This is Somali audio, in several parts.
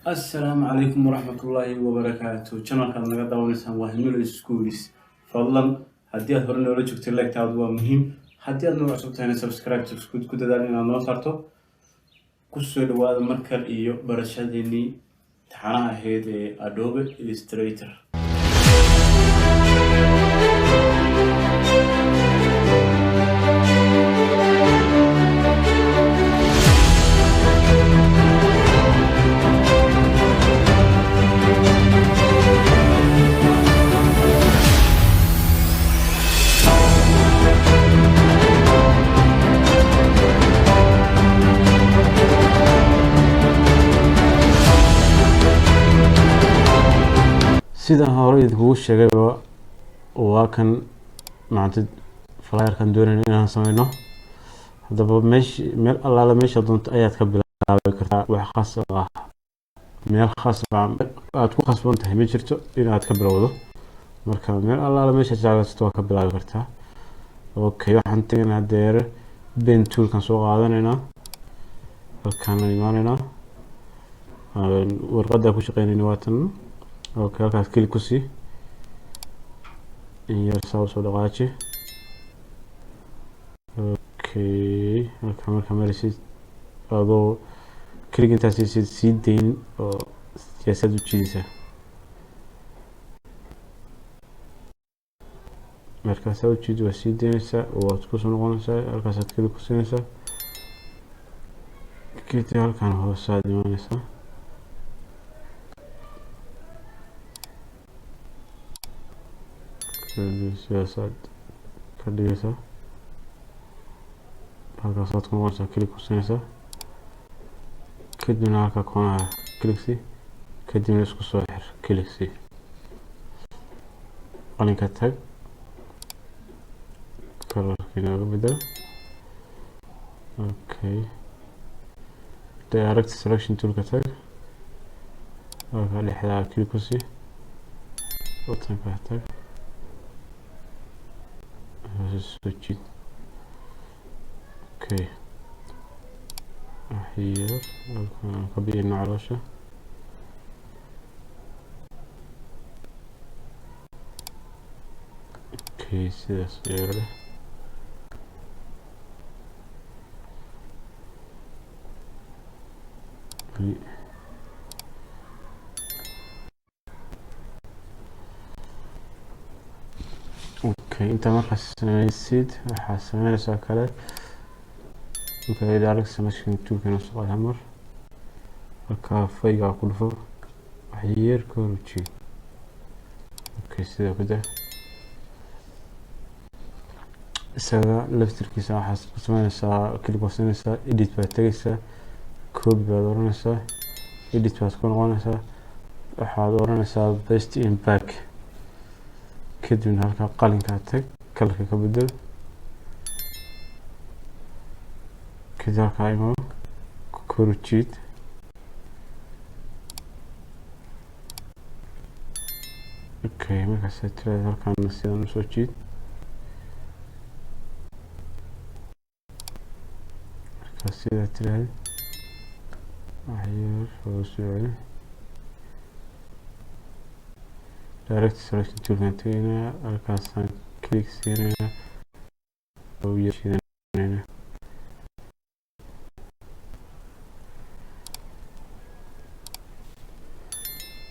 Assalaamu calaykum waraxmatullaahi wabarakaatu. Channelkaad naga daawanaysaan waa Himilo Schools. Fadlan, haddii aad hore noola joogtay, like-taadu waa muhiim. Haddii aad noo cusub tahayna, subscribe ku dadaal inaad noo saarto. Kusoo dhawaada markale iyo barashadeenii taxanaha ahayd ee Adobe Illustrator. Sidaan hore idinkugu sheegayba, waa kan maanta flyerkan doonayna inaan sameyno. Haddaba, meesh meel allaala meesha doonto ayaad ka bilaabi kartaa. Wax khasab ah, meel khasab ah aad ku khasban tahay ma jirto inaad ka bilowdo. Marka meel allaala meesha jeclaysato waa ka bilaabi kartaa. Okay, waxaan tegaynaa hadeer pen toolkan soo qaadanaynaa, halkaan imaanaynaa, warqadda ku shaqeynayna waa tan. Okay, halkaas click ku sii, in yar saa usoo dhaqaaji. Okay, halka markaa maraysid, adoo click intaas siisid, sii dayn oo siyaasaad u jiidaysaa. Markaasaa u jiid, waa sii daynaysaa, waad kusoo noqonaysaa, halkaasaad click ku siinaysaa, kadib halkan hoose aad imaanaysaa. Sidaasaad ka dhigaysaa, halkaasaad ku noqonaysaa, click ku siinaysaa, kadibna halka koonaha click sii, kadibna isku soo xir, click sii, qalinka tag, colorka inooga bedel. Okay, direct selection toolka tag, halka dhexdaa click ku sii, buttonka tag, hoose soo jiid. Okay, waxyar halkan ka bixino caloosha. Okay, sidaas yeelo. Okay, intaa markaas sameysid, waxaa sameynaysaa kale. Okay, direct selection toolkana soo qaad, mar halkaa faygaa ku dhufo, wax yar ka hor ujeed. Okay, sidaa ku daa. Isaga laftirkiisa waxaad ku sameynaysaa, click baad siinaysaa, edit baad tegaysaa, copy baad oranaysaa, edit baad ku noqonaysaa, waxaad oranaysaa paste in back, kadibna halkaa qalinkaa tag, colorka ka bedel, kadib halkaa imo, kor u jiid. Okay, markaas tiraada halkaana sidan usoo jiid. Markaas sidaa tiraahda, waxyar hoos u celi, direct selection toolkan tegaynaa, halkaasaan click siinaynaa oo shidanayna.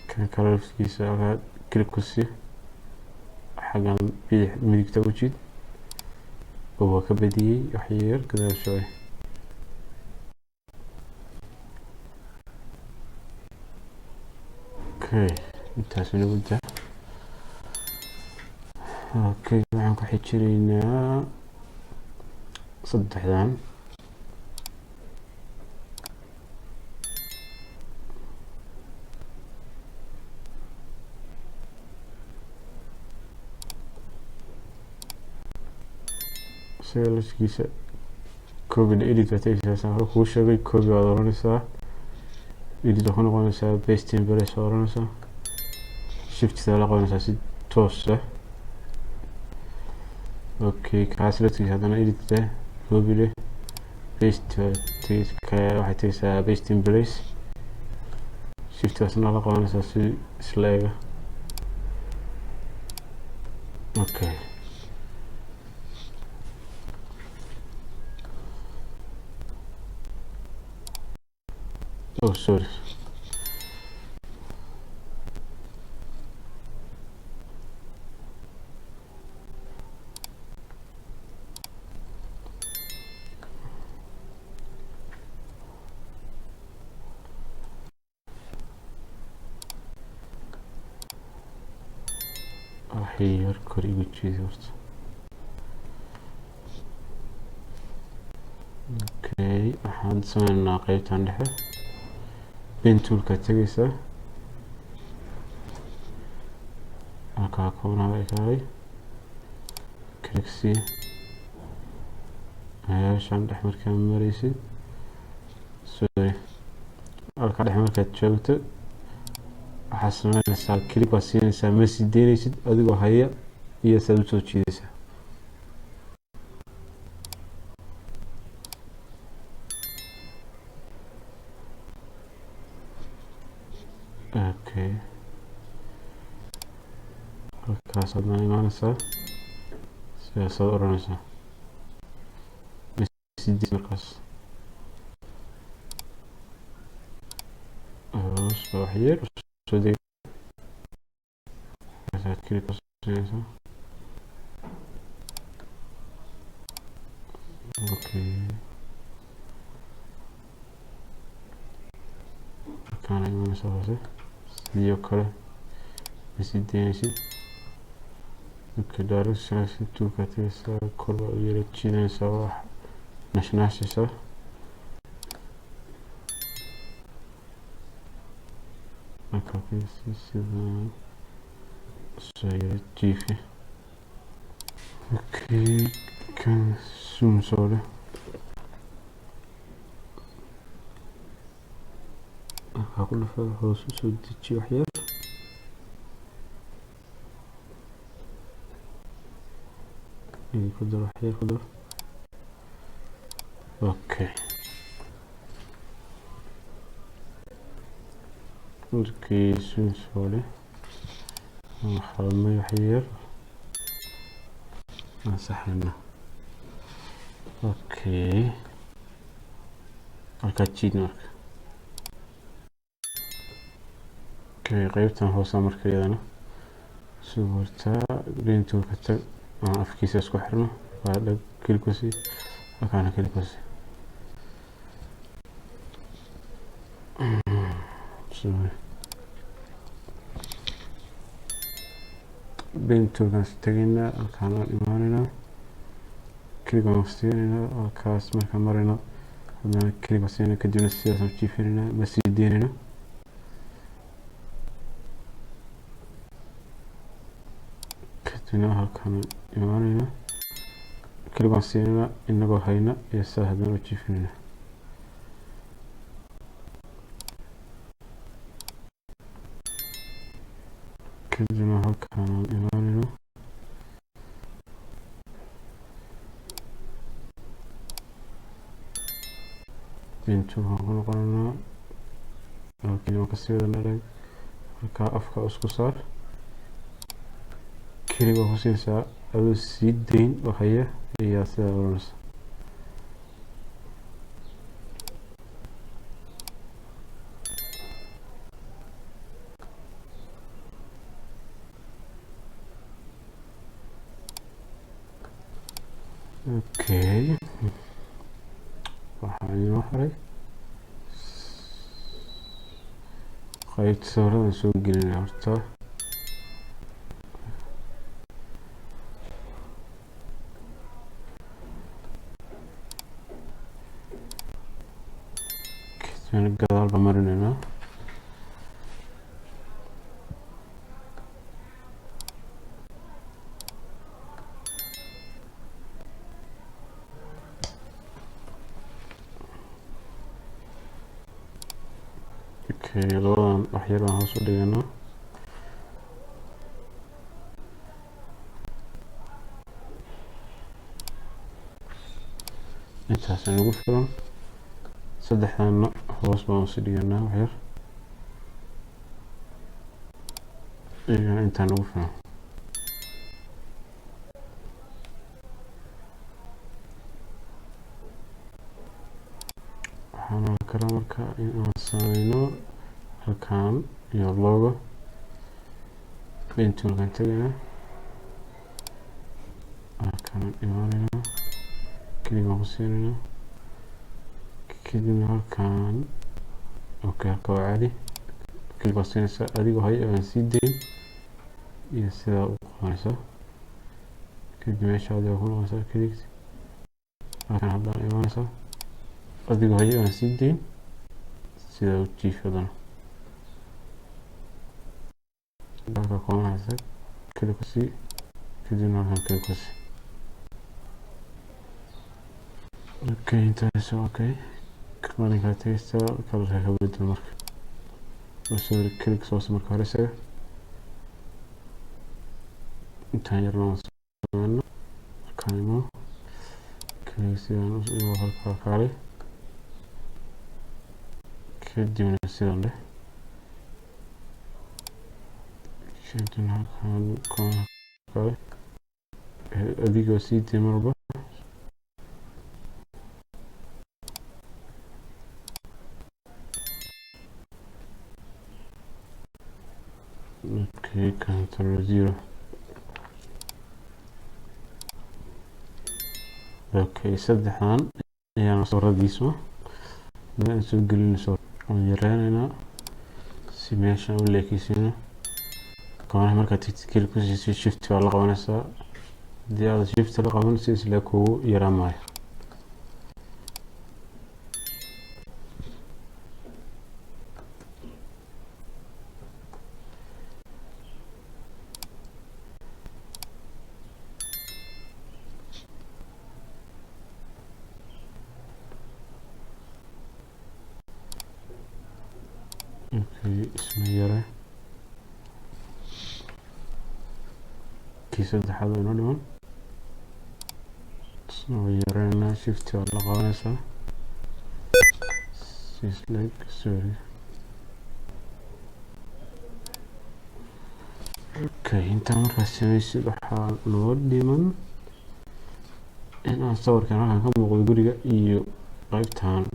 Kan kale laftigiisa halkaa click ku sii, xaggan bidix midigta u jiid, oo waa ka badiyey, wax yar gadaal socday. Okay, intaas inagu daa. Okay, waxaan ku xijinaynaa saddexdan. Isaga laftigiisa copy, edit baad tegaysaa, saan hore kuu sheegay. Copy baad oranaysaa, edit waa ku noqonaysaa, paste in place baad oranaysaa, shift la qabanaysaa si toos ah. Okay, kaas laftigiisa haddana edit leh, copy leh, paste, waxay tegaysaa paste in place. Shiftkaasna la qabanaysaa si isla ega. Okay, oh sorry. Waxay yar kor igu jiidi horta. Okay, waxaan sameynaa qeybtan dhexe. Pen toolka tegaysaa, halkaa koonaha ekaaday, click c. Meeshan dhex markaa maraysid, sorry, halkaa dhex markaad joogto, waxaad sameynaysaa click baad siinaysaa, ma sii deynaysid, adigoo haya iyo saad usoo jiidaysaa. Okay, halkaasaad noo imaanaysaa, sidaasaad oranaysaa markaas hoos baa wax yar usoo degay, markaasaad click ku siinaysaa. Okay, halkaana imaanaysaa hoose, sidii oo kale ma sii deynaysid. Okay, direct selection toolka tegaysaa, kor baa u yara jiidanaysaa, wax nashnaashaysaa. Markaa sidan soo yara jiifi. Okay, kan zoom soo leh, halkaa ku dhufa, hoos usoo deji wax yar. Ku dar wax yar, ku dar. Okay, markii zoom soo leh, khaladnay wax yar, ansaxayna. Okay, halkaa jiid marka. Okay, qeybtan hoosa marka iyadana soo hortaa pen toolka tag, aan afkiisa isku xirno, waa dhag, click ku sii, halkaana click ku sii. Sorry, pen toolkaan tegaynaa, halkaan aan imaanaynaa, click baan siinaynaa, halkaas markaan marayno haddana click baan siinayna, kadibna sidaasaan jiifinaynaa, ma sii deynayno. Kadibna halkaan imaanaynaa, click baan siinaynaa inagoo hayna iyo sidaas haddana u jiifinaynaa. Kadibna halkaan aan imaanayno, pen toolkaan ku noqonaynaa, halkii waan kasii wadana dhag, halkaa afka isku saar, click baa ku siinaysaa adoo sii deyn oo haya ayaa sidaa oranaysa. Okay, waxaa inoo haray qaybta sawiradan soo gelinaya horta. Kadibna gadaal baan marinaynaa. Okay, labadan wax yar baan hoos u dhiganaa. Intaas nagu filan. Saddexdaana hoos baan usii dhiganaa wax yar. Iyagana intaan ugu filan. Waxaan karaa marka in aan sameyno halkan iyo logo. Pen toolkan tagaynaa, halkaan imaanaynaa, click baan ku siinaynaa, kadibna halkan. Okay, halka waa caadi. Click baa siinaysaa adigoo hayo aan sii dayn iyo sidaa u qabanaysaa. Kadib meesha adigoo ku noqonaysaa, click halkan, haddana imaanaysaa adigoo hayo aan sii dayn, sidaa u jiif. Haddana halka koobanaysa, click ku sii, kadibna halkan click ku sii. Okay, intaas. Okay, qalinkaa tegaysaa, colorka ka bedel. Marka sorry, click soos marka hore isaga intaan yarna waan sameyno. Halkaan imo, click sidaan u halkaa kaalay, kadibna sidan dheh, kadibna halkaan kaalay adigoo sii day marba. Okay, control zero. Okay, saddexdan ayaan sawiradiisma aan soo gelinayso, waan yareynaynaa si meesha u leekeysiino. Koonaha markaad tagtid, click ku siisay, shift baa la qabanaysaa. Haddii aad shift la qaban, si isla kugu yaraan maayo. Okay, isma yare. Kii saddexaad oo inoo dhiman isna waa yareynaa, shift waa la qabanaysaa sisleg. Sorry. Okay, intaa markaas sameysid, waxaa noo dhiman in aan sawirkan halkan ka muuqdo guriga iyo qeybtan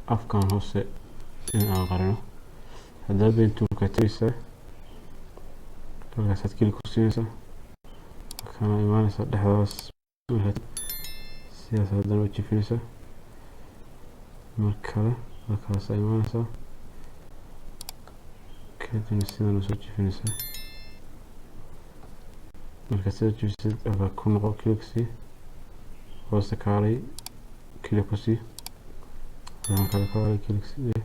afkan hoose in aan qarino. Haddaba pen toolka tegeysaa, halkaasaad click ku siinaysaa, halkaana imaanaysaa, dhexdaas sidaas haddana u jifinaysaa. Mar kale halkaasaa imaanaysaa, kadibna sidan usoo jifinaysaa. Markaad soo jifisid, halkaa ku noqo, click sii, hoosta kaalay, click ku sii, halkaan kale kaalay, click sii,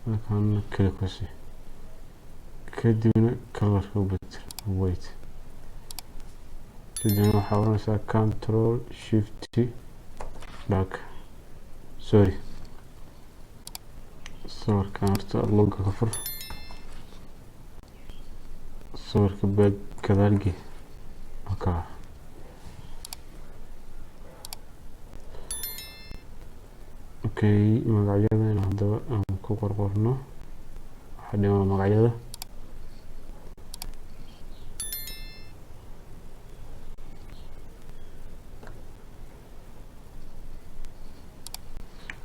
halkaana click ku sii, kadibna colorka u bedel white. Kadibna waxaa oranaysaa control shift dark. Sorry, sawirkan horta logo ka fur, sawirka baag gadaalge. Okay, okay, magacyada in haddaba aan ku qorqorno. Waxaa dhiman magacyada.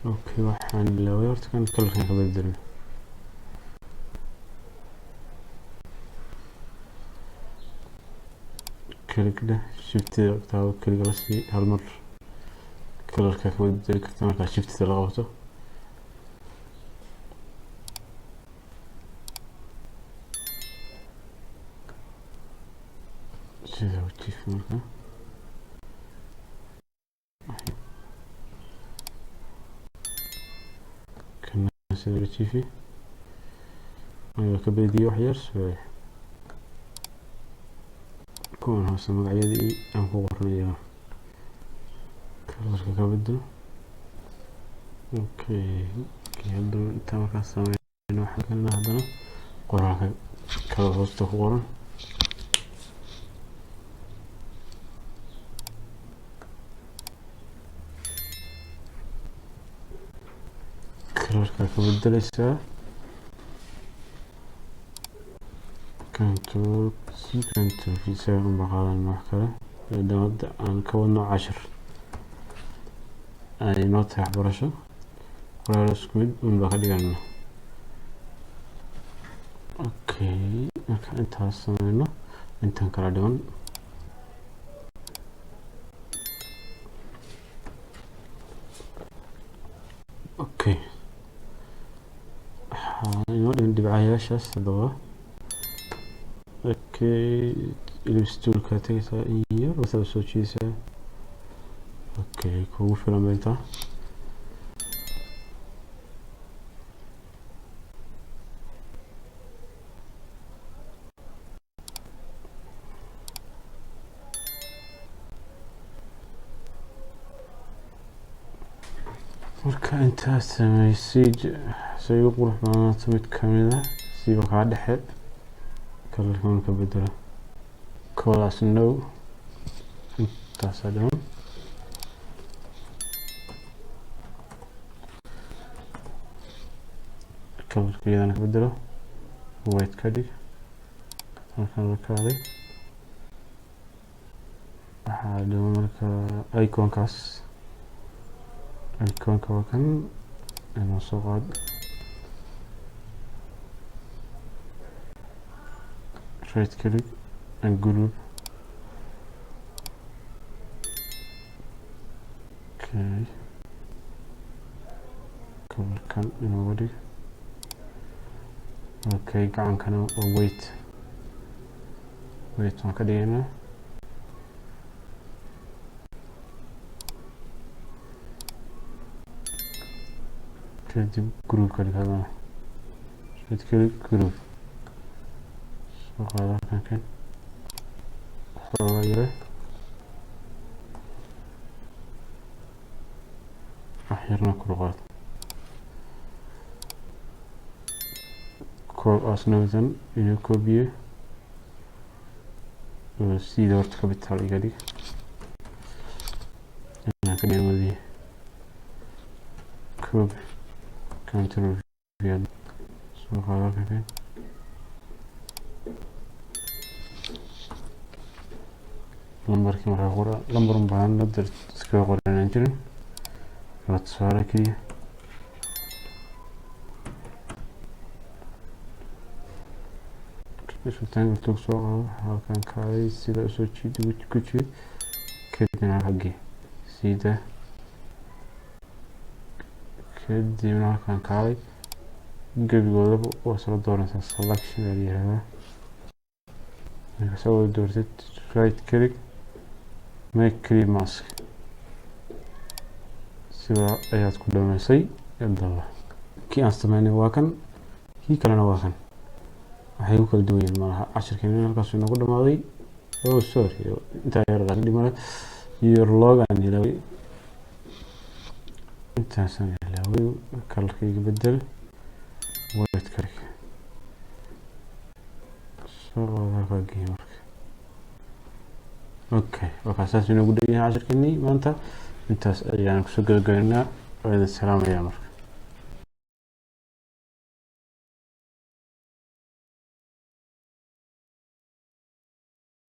Okay, waxaan bilaabay horta kan colorkan ka bedelno. Click dheh, shiftida taabo, click la sii hal mar, colorka ka bedeli karta markaa shiftida la qabato. Sida u jiif marka. Kana sida u jiifi ayaa ka bediyay wax yar. Soo kuwan hoose magacyadii aan ku qornay iyaga colorka ka bedelo. Okay, hadda intaa markaan sameyno, waxaan kalina haddana qoraalka kala hoosta ku qoran. Colorka ka bedeleysaa. Control C, Control V, isaga unba qaadan, wax kale, maadaama hadda aan ka wadno cashir ay noo tahay waxbarasho. Qoraal isku mid un baa ka dhigana. Okay, marka intaas sameyno, intan kala dhiman. Okay, waxaa inoo dhiman dhibcayaashaas haddaba. Okay, ellipse toolka tegaysaa, in yar wasaa soo jiidaysaa. Okay, kugu filan ba intaa. Marka intaas sameysay, say u qurux badnaato mid kamid ah siiba kaa dhexe colorkan ka bedelo, colaas no. Intaasaa dhiman. Colorka iyadana ka bedelo, white ka dhig. Halkan la kaalay, waxaa dhiman marka iconkaas. Iconka waa kan, inoo soo qaad. Right click and group. Okay, colorkan inooga dhig. Okay, gacankana waa white, white waan ka dhigaynaa. Kadib group ka dhig hadana, right click, group. Soo qaado halkan, kan xoogaa yare, wax yarna kor u qaad. Call as notan inuu koobiye, sida horta capital iga dhig, inaan ka dhigan wadiye. Copy, Control V. Soo qaado halkan, kan lambarkii markaa qora. Lambar un baan hadda iskaga qoranaan jirin, waa tusaale keliya. Rectangle tool soo qaado, halkan kaalay, sida usoo jiid, ku jiid, kadibna xaggee sida, kadibna halkan kaalay. Gebigoodaba waa soo dooranaysaa, selection baa la yihahdaa. Marka soo wada doortid, right click, make clip mask. Sidaa ayaad ku dhameysay. Haddaba kii aan sameynay waa kan, kii kalena waa kan, waxay ku kala duwan yihiin malaha. Cashirkeena halkaas inoogu dhamaaday. Oh sorry, intaa yar dhimale your logan ilaaway, intaasaan ilaaway. Colorkayga bedel, white ka dhig. Soo qaado, halkaa geey marka. Okay, wakaa saas inoogu dhan yahay cashirkeenii maanta. Intaas ayaan kusoo gabagabeynaa. Waa idin salaamayaa marka.